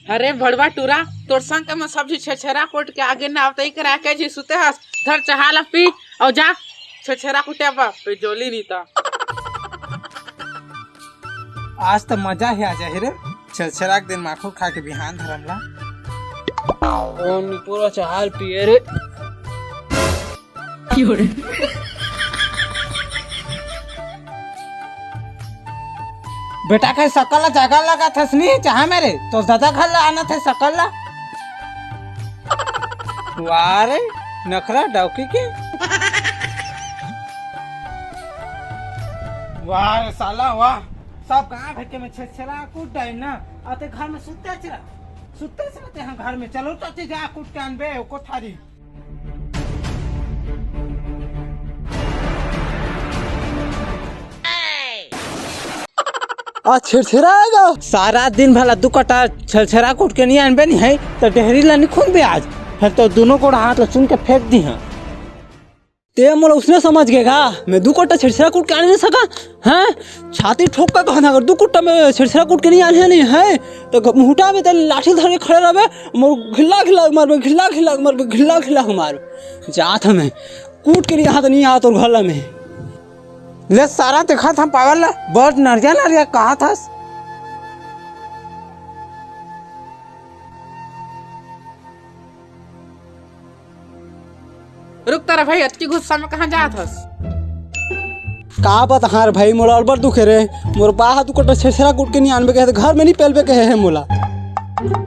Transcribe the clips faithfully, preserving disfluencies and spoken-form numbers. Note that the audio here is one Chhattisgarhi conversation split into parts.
अरे भड़वा टूरा, तोर संग के मैं सब झी छेरछेरा कूट के आगे ना आवत, इकरा के झी सुते हस। धर चहा ला पी, अउ जा छेरछेरा कूटे बा, पे जोली नी ता। आज त मजा ही आ जाही रे, छेरछेरा के दिन माखुर खा के बिहान धरम ला। ओ निपोरा चहा ल पिए रे। बेटा, कहे सकल ला जगह लगाथस नी, चाहा मेरे, तोर ददा घर ला आना थे सकल ला। वाह रे, नखरा डौकी के। वाह रे साला, वाह। सब गाँव भर के मैं छेरछेरा कूट डाइन ना, अउ ते घर में सुत्ते च रह, सुत्ते च रह ते हम घर में। चलो तो ते जा कूट के आनबे ओ कोठारी। आज छेरछेरा आएगा। सारा दिन भला दू कट्टा छेरछेरा कूट के नी आनबे नी है, त डेहरी ला नी खूनबे आज। फिर तो दूनों गोड़ हाथ ला चुन के फेंक दिहा। ते मोला उसने समझ गे का? मैं दू कट्टा छेरछेरा कूट के आने नी सका? हैं? छाती ठोक के कहना, अगर दू कट्टा मैं छेरछेरा कूट के नी आने नी है, त घ-, मुहटा में ते लाठी धर के खड़े रहबे, मोर घिल्ला घिल्ला मारबे, घिल्ला घिल्ला मारबे, घिल्ला घिल्ला मारबे। जात हमें कूट के नी, यहाँ त नी आ तोर घर ला में। ले सारा देखत हम पागल ला, बड़ नरिया नरिया कहत हस। रुक तारा भाई, अतकी गुस्सा में कहाँ जात हस? का बता रे भाई, मोला अब्बड़ दुख हे रे। मोर बा ह दू कट्टा छेरछेरा कूट के नी आनबे कहे, घर में नी पेलबे कहे हे मोला।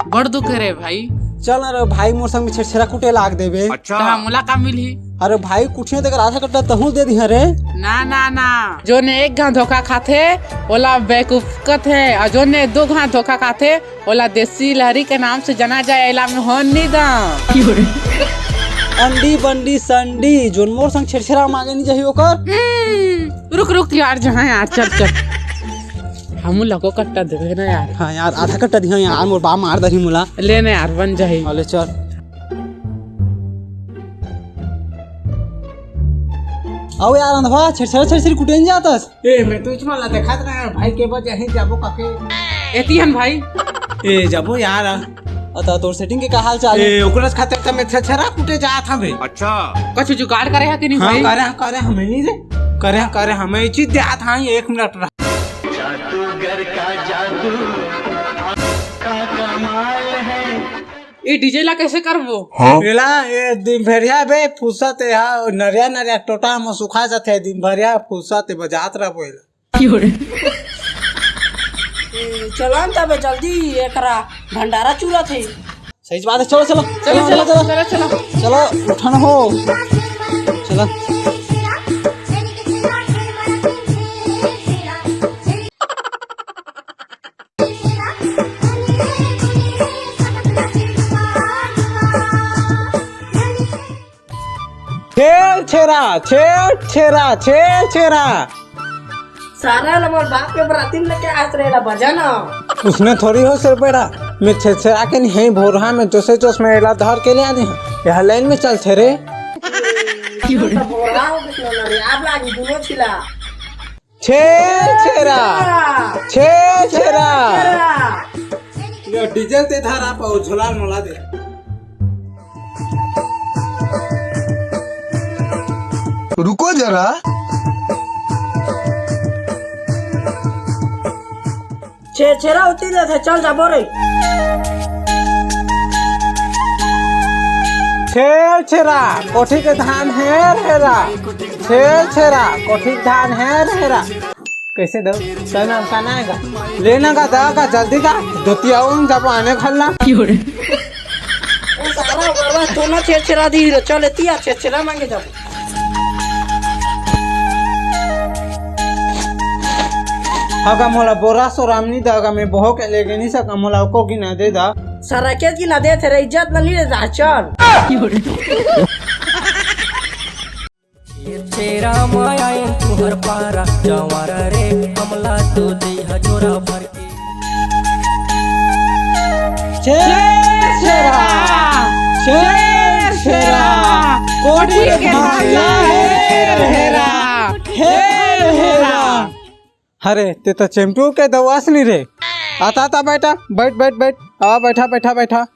बड़ दुख हे रे भाई। चल ना रे भाई, मोर संग में छेरछेरा कूटे लाग देबे। अच्छा। त हमला का मिलही? अरे भाई, कुछ नहीं, तेकर आधा कट्टा तहूँ दे दिहा रे। ना, ना, ना। जोन एक घांव धोखा खाथे, ओला बेवकूफ कथे, अउ जोन दू घांव धोखा खाथे, ओला देसी लहरी के नाम से जाना जाए, एला में होन नी दा। अंडी बंडी संडी, जोन मोर संग छेरछेरा मांगे नी जाही ओकर। हम्म, रुक, रुक यार, जहाँ यार, चल, चल। हमू ला एको कट्टा देबे ना यार। हाँ यार, आधा कट्टा दिहा यार, मोर बा मार दही मोला। ले ना यार, बन जाही। हाँ, ले चल। अउ यार, अंधवा, छेरछेरा छेरछेरी कुटेन जातस। ए, मैं तो इचमा ला देखत रहा यार, भाई के बजे ही जाबो काके। एती हन भाई। ए, जाबो यार। अता तोर सेटिंग के का हाल चाल हे? ए, ओकरस खातिर त मैं छेरछेरा कूटे जात हवे। अच्छा। कुछ जुगाड़ करे हे कि नहीं हाँ, भाई? करे, करे हमें नहीं रे। करे, करे हमें ये चीज दे हाथ हाँ, एक मिनट रह। जादूगर का जादू, का कमाल है। ये डीजे ला कैसे करबो? हाँ? एला, ए दिन भरिया बे फुर्सत हे, हाँ, नरिया, नरिया टोटा में सुखा जाथे, दिन भरिया फुर्सत हे, बजात रहबो एला। ए, चलो न तबे जल्दी, एकरा भंडारा चूरत हे। सही बात हे, चलो, चलो। चलो, चलो, चलो, चलो। चलो, उठन हो। चलो। छेरछेरा, छेरछेरा, छेरछेरा। सारा ला मोर बाप के बराती में लेके आत रहेला, बजा ना। उसने थोड़ी हो सिर बेड़ा, मैं छेरछेरा के नहीं भोरहा में जोसे जोस में एला धर के ले आने हैं। यहाँ लाइन में चल छेरे। तो भोरहा हो गइस ना रे, आप लागी दुनो छिला। छेरछेरा, छेरछेरा। ये डीजल ते धर आप, झोला मोला दे। रुको जरा। छेरछेरा उती देथे, चल जाबो रे। छेरछेरा, कोठी के धान हेर हेरा। छेरछेरा, कोठी के धान हेर हेरा। कैसे दो? चल ना, का ना आएगा? लेना का दा का, जल्दी का। धोतिया उन जब आने खलना। ओ सारा बरवा तो ना छेरछेरा दी रे, चल एतिया छेरछेरा मांगे जाबो। अगर मोला बोरा सोराम नहीं दा, अगर मैं बहो के लेगे नहीं सका, मोला ओको गिना दे दा। सारा के गिना दे, तेरा इज्जत ला नहीं दे दा, चल। छेरछेरा माया तुहर पारा, जवारा रे, हमला तो दे हजोरा भर के। छेरछेरा, छेरछेरा, कोठी के धान हेर हेरा, हेर हेरा। अरे, ते तो चेमटू के दवास नहीं रे। आता, आता, बैठा, बैठ, बैठ, बैठ। आवा, बैठा, बैठा, बैठा।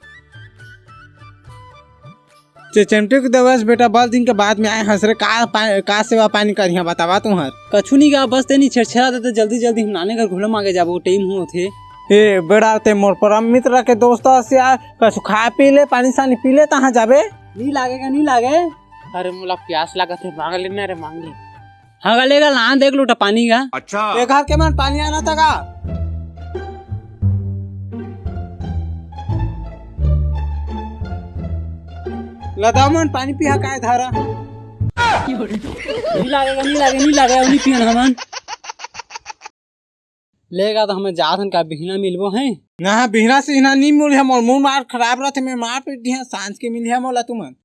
चे-, चेमटे के देवस बेटा, बड़ दिन के बाद में आए हस रे, का पा-, का सेवा पानी करिहा बतावा तुंहर? कछु नहीं गा, बस तेनी छेरछेरा देते, जल्दी जल्दी हम नानी घर घुलम आगे जाबो, टाइम होत हे। ए बेड़ा, ते मोर परम मित्र के दोस्त हस यार, कछु खा पी ले, पानी सानी पी ले, तहाँ जाबे। नहीं लागेगा, नहीं लागे। अरे मोला प्यास लागत हे, मांग ले ना रे, मांग ले। हाँ गा, ले गा, लान दे एक लोटा पानी गा। अच्छा। ए घर के मन पानी आना था का? लदा मन पानी पिहा काय धारा। नहीं लागेगा, नहीं लागे, नहीं लागे, नहीं पियन हमन। ले गा तो हमें जात हन का बिहना मिलबो है? ना, बिहना से ना नहीं मिली, हमर मुंह मार खराब रहते, मैं मार पीट दिया, सांझ के मिली मोला तुमन।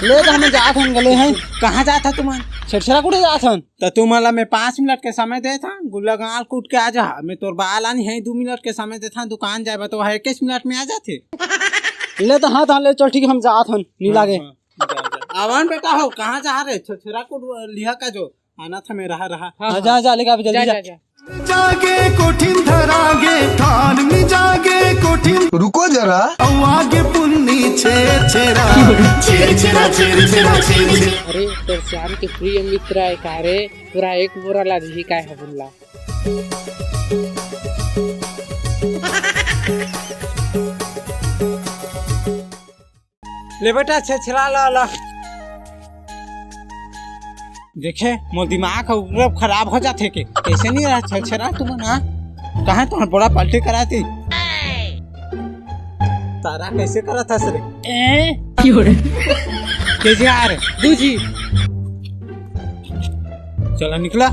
ले तो हमें जात हन गले हैं। कहाँ जात हा तुमन? छेरछेरा कुटे जात हन? तो तुमन ला मैं पाँच मिनट के समय देत हा, गुल्ला गाल कूट के आ जा, मैं तोर बाल आनी है, दो मिनट के समय देत हा, दुकान जाए बा तो वह इक्कीस मिनट में आ जाथे। ले तो हाँ, तो ले चल ठीक है, हम जात हन, नहीं लागे। हाँ, जा, जा। आवन बेटा हो, कहाँ जा रहे? छेरछेरा कूट लिहा का जो आना था मैं रहा, रहा। हाँ, हाँ, हाँ। जा, जा, लेके आ, जल्दी जा, जा। जा, जा। जागे कोठिन धरागे, थान में जागे कोठिन। रुको जरा। अउ आगे पुन्नी छेरछेरा। छेरछेरा, छेरछेरा, छेरछेरा। अरे, तोर श्याम के प्रिय मित्र आए का रे? पूरा एक बोरा ला दिही काय हबुन ला। ले बेटा, छेरछेरा ला, ला। देखे, मोर दिमाग ह उग्र खराब हो जाथे के। कैसे नहीं रहा छेरछेरा तुमन, हाँ? कहाँ तुमन बड़ा पलटी कराती? तारा कैसे करत हस रे? ए? के जी आर। दू जी। चला निकला।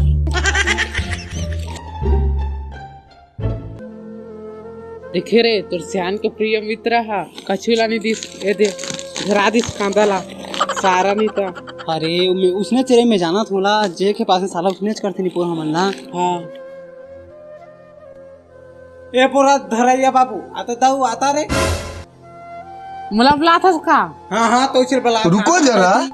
देखे रे, तोर सियान के प्रिय मित्र हा कछु ला नहीं दिस, ए दे, धरा दिस कांदा ला, सारा नहीं ता। अरे, मैं उसने चेरे में जाना थोला, जे के पास में साला उसने च करते नहीं पोहा मन ला। हाँ। ए पोरा धरैया बाबू, आता दाऊ आता रे। मुला बुलाथस का? हाँ, हाँ, तो सिर्फ बुला। रुको जरा।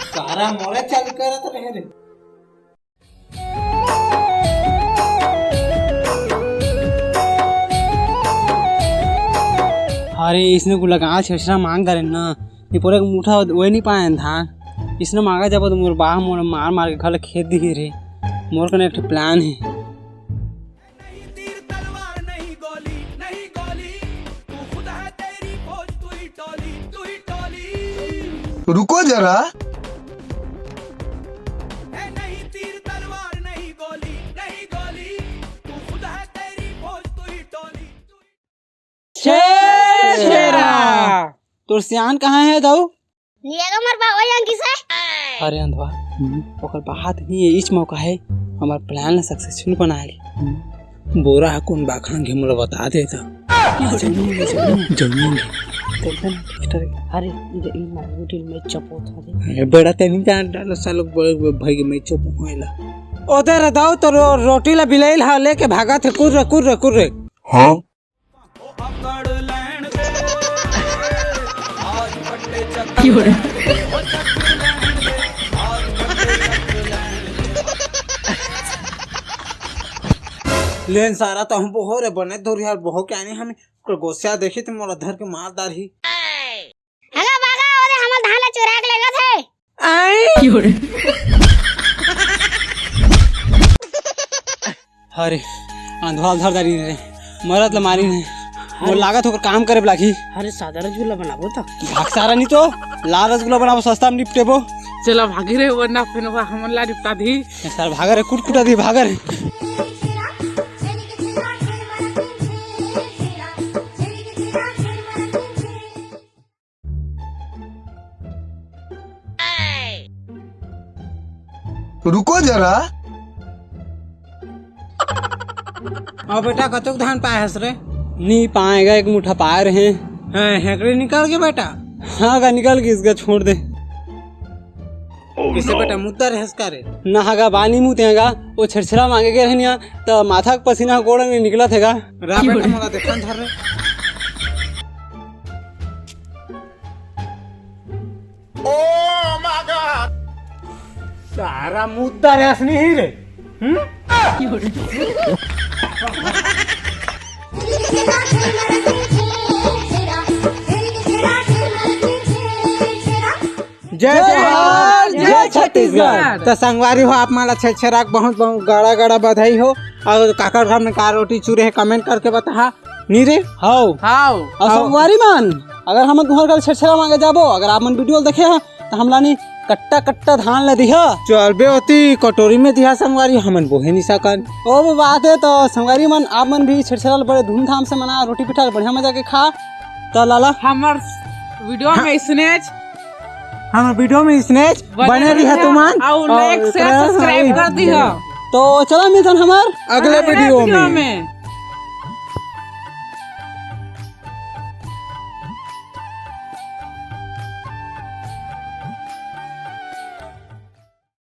सारा मोरे चालू करत रहे रे। अरे, इसने को लगा छेरछेरा मांग करे ना, ये पूरे मुठा वो नहीं पाए धान। इसने मांगा जब तो मोर बाह मोर मार मार के घर खेत दिए रे। मोर कने एक ठो प्लान है। रुको जरा। छेरछेरा। तोर सियान कहाँ है दाऊ? निया का मर बाबा यहाँ किसे? अरे अंधवा, हम्म। ओकर बात नहीं है, इस मौका है हमार प्लान ला सक्सेसफुल बनाए ले। हम्म। बोरा हा कौन बाखान घे मोला बता दे त। जमीन में, जमीन में। जमीन में। देखते ना, मिस्टर, अरे, इधर इन मांगू डील में चपोत हो रे। ए, बड़ा तेनी जान डालो सालो, बड़े भाई के मैं चुप होएला। ओदे रे दाऊ तो रो-, रोटी ला बिलाइल हा लेके भागा थे, कुर्रे, कुर्रे, कुर्रे। हाँ? लेन सारा तो हम बोहो रे बने धोरी यार बोहो क्या नहीं हमें कोई गोस्या देखी तो मोला धर के मार डारही। हगा भागा, ओदे हमर धान ला चुरा के लेगत हे। आई। अरे, अंधवा धर डारी रे, मरत ल मारी ने। मोर लागत ओकर काम करे लागही। अरे, सादा रसगुल्ला बनाबो त। भाग सारा नहीं तो, लाल रसगुल्ला बनाबो, सस्ता में निपटेबो। चला भागी रे, वरना फिर ओहा हमन ला निपटा दी। सारा भागा रे, कुटकुटा दी, भागा रे। रुको जरा। अउ बेटा, कतक धान पाए हस रे? नी पाएगा, एक मुठा पाए रहे। हैं, हेकड़ी निकल गए बेटा? हाँ गा, निकल गई, इसका छोड़ दे। किसे बेटा मुद्दा रहस का रे? ना हगा बानी मुते हगा, वो छेरछेरा मांगे गे रहनिया, त माथा के पसीना गोड़ में निकलत हेगा। रा बेटा मोला देखन धर रे। सारा मुद्दा रहस नहीं ही रे। हम्म? जय जोहार, जय छत्तीसगढ़। त संगवारी हो, आप मन ला छेरछेरा के बहुत बहुत गाड़ा गाड़ा बधाई हो। और काकर घर में का रोटी चूरे हे, कमेंट करके बताहा। नी रे? हाव। हाव। और हाव। संगवारी मन, अगर हमन तुहर घर छेरछेरा मांगे जाबो, अगर आप मन वीडियो देखे हा, त हमला नी कट्टा कट्टा धान ला दिहा। चल बे ओती कटोरी में दिहा संगवारी, हमन बोहे नी सकन। ओ वो बात हे, तो संगवारी मन, आप मन भी छेरछेरा ला बड़े धूमधाम से मना, रोटी पिठा ला बढ़िया मजा के खा। त लाला। हमर वीडियो हाँ। में इसनेच। हमर वीडियो में इसनेच बने बने रहिहा रहिहा तुमन। और like, और share, subscribe कर दिहा। तो चला मिलथन हमर अगले अगले वीडियो वीडियो में। में।